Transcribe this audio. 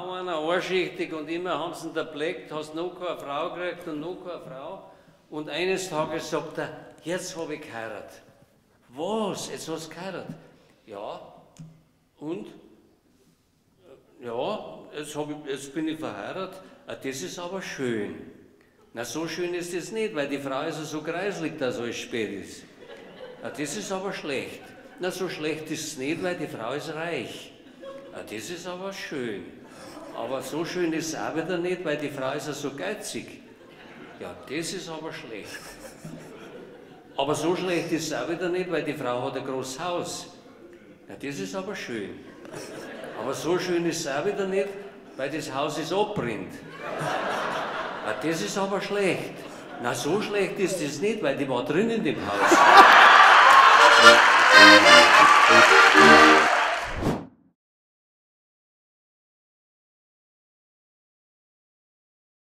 auch einer anschichtig und immer haben sie ihn da bleckt, hast noch keine Frau gekriegt und noch keine Frau. Und eines Tages sagt er, jetzt habe ich geheiratet. Was? Jetzt hast du geheiratet? Ja. Und? Ja, jetzt bin ich verheiratet. Ah, das ist aber schön. Na, so schön ist es nicht, weil die Frau ist ja so kreislig, dass alles spät ist. Ah, das ist aber schlecht. Na, so schlecht ist es nicht, weil die Frau ist reich. Ah, das ist aber schön. Aber so schön ist es auch wieder nicht, weil die Frau ist ja so geizig. Ja, das ist aber schlecht. Aber so schlecht ist es auch wieder nicht, weil die Frau hat ein großes Haus. Ja, das ist aber schön. Aber so schön ist es auch wieder nicht, weil das Haus ist abbrennt. Ah, das ist aber schlecht. Na, so schlecht ist es nicht, weil die war drin in dem Haus.